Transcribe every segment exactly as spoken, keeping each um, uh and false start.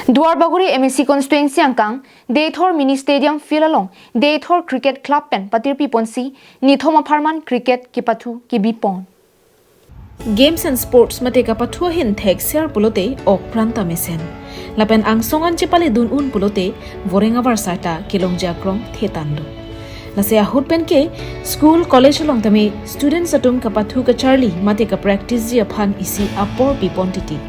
Duarbagori M A C constituency angkang Deithor Mini Stadium field along Deithor Cricket Club pen patirpi ponsi nithom apharman cricket kepathu kebipon. Games and sports mate kapathu ahin thekser pulote ok pran ta mesen. Lapen angsong an chepaledun un pulote voreng avar sata kelongji akrong thetan do. Lasi ahut pen ke school college along tame students atum kapathu kacharli mate kapractice ji aphan isi apor pipon titi.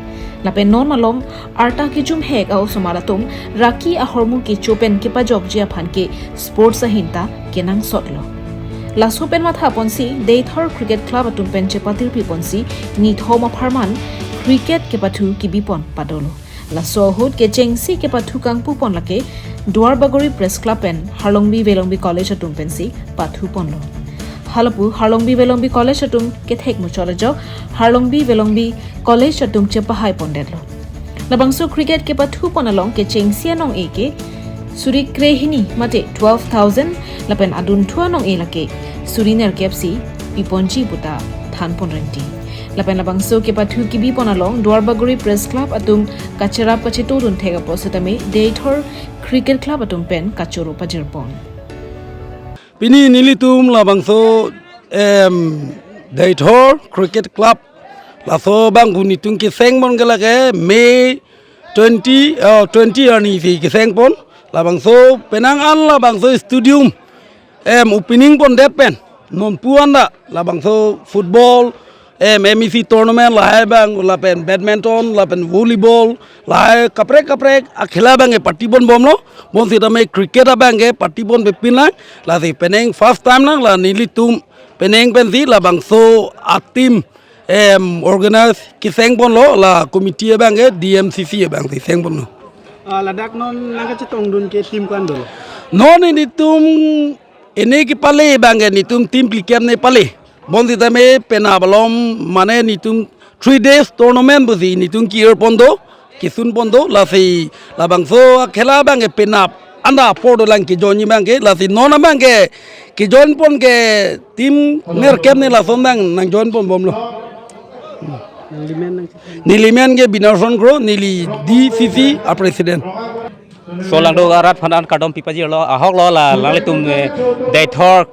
Lapen non along arta kejum hek a-osomar atum raki ahormu kecho pen kepajokji aphan ke sports ahin ta kenangsot lo. Laso pen matha ponsi Deithor Cricket Club atum pen chepatirpi ponsi nithom apharman cricket kepathu kebipon padolo. Laso ahut kechengsi kepathu kangpu pon lake Duarbagori Press Club pen Harlongbi Velongbi College atum pensi pathu ponlo. Halapu Harlongbi Velongbi College atum kethek muchot ajok Harlongbi Velongbi College atum chepahai pondetlo. Labangso cricket kepathu pon along kechengsi anong-e ke suri krehini mate twelve thousand lapen adunthu anong-e lake suri nerkep si piponji puta than pon renti. Lapen labangso kepathu kebipon along Duarbagori Press Club atum kacherap kachetodun thek apot setame Deithor Cricket Club atum pen kachoro pajirpon. Pini nelitum labangso em Deithor Cricket Club laso abang pu nelitum keseng pon ke lake May twenty, uh, twenty arni si keseng pon. Labangso penang an labangso stadium em opening pondet pen nonpu anda labangso football em M A C tournament lahai abang lapen badminton lapen volleyball lahai kaprek kaprek akhela abang ke pati pon bomlo. Bonsitame cricket abang ke pati pon pepin lang. Lasi penang first time lang la nelitum penang pensi labangso a-team em organize keseng ponlo, la committee abang ke D M C C abang si seng ponlo. Ah, ladak non nangkachetongdun ke team ko-an dolo? Non nelitum ene kepale abang ke nelitum team phlikep ne pale. Bonsitame penap alom mane nelitum three days tournament pusi nelitum ki-er pon do, kesun pon do, lasi labangso akhela abang ke penap anda apor dolang kejoin abang ke, lasi non abang ke kejoin pon ke team nerkep ne lason abang nangjoin pon bomlo. Neli men nang Neli men ke Binarson Kro, neli D C C a-president. So langduk arat aphan kardom pipajirlo, ahok lo la, langlitum, eh, Deithor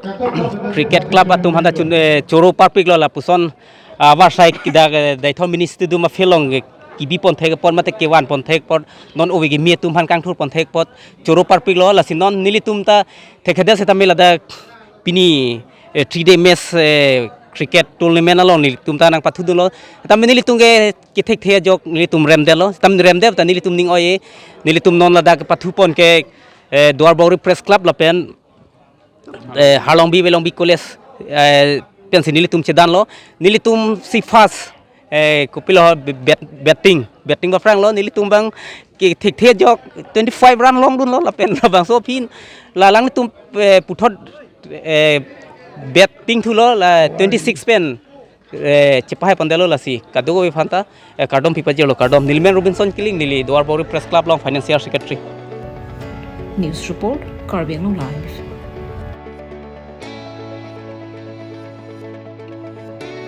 Cricket Club atum aphanta chun, eh, choro parpiklo lapuson, ah, avarsai kedak, eh, Deithor Mini Stadium a-field along, eh, kebi pon thek apot mate kevan pon thek apot, non ove kimi atum aphan kangthur pon thek apot choro parpiklo, lasi non nelitum ta thekthe setame ladak pini, eh, three day match, eh, cricket tournament along nelitum ta nangpathudunlo. Tame nelitum ke kethekthe ajok nelitum remdetlo. Tame remdet ta nelitum ning oi-e. Nelitum non ladak pathu pon ke, eh, Duarbagori Press Club lapen, eh, Harlongbi Velongbi College, eh, pensi nelitum chedanlo. Nelitum si first, eh, kopilo bat-, batting, batting baphranglo, nelitum abang kethekthe ajok twenty-five run longdunlo lapen labangso aphi la langlitum, eh, puthot, eh, batting thulo la twenty-six pen, eh, chepahai pondetlo, lasi kadokave aphanta, eh, kardom pipajirlo, kardom. Neli men Robinson Killing, neli Duarbagori Press Club along financial secretary. News report, Karbi Anglong Live.